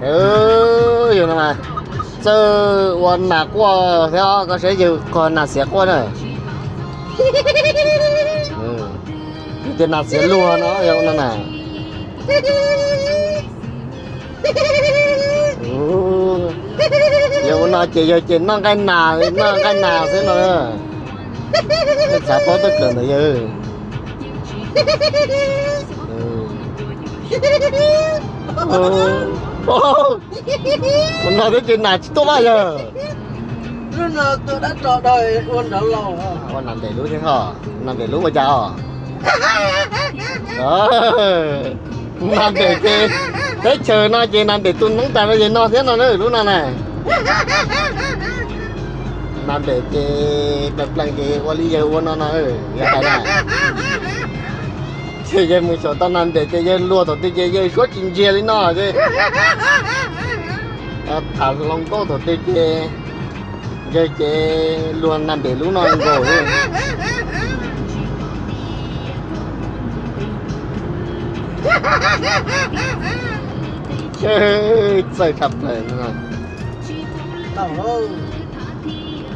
Yawg no mas txawj ua nas quaj thiab, koj saib yawg qhov nas xiav quaj na. Yog tias nas xiav luag no yog ua no na. Yog ua no ces yawg ces noj nqaij nas, noj nqaij nas xwb no. Nej xav paub tej kawm ntawd yawg. Ua no thiab ces nas tsis tuaj lawm yawg. Lub no tua dab tso dawg ua nrad los. Ua nas npem lub thiab ho, nas npem lub ua cas os? Nas npem ces teb chaws no ces nas npem tus noob tas no ces no thiab no na lub no na. Nas npem ces plees plees ces ua li yawg ua no no, yawg hais na. Ces yawg mus xyaum tau nas npem ces yawg luag thaum twg ces yawg suab tsis ntsiag li no ces tham hluas nkauj thaum twg ces yawg ces luag nas npem lub no nkaus li. Txawj tshaj plaws no.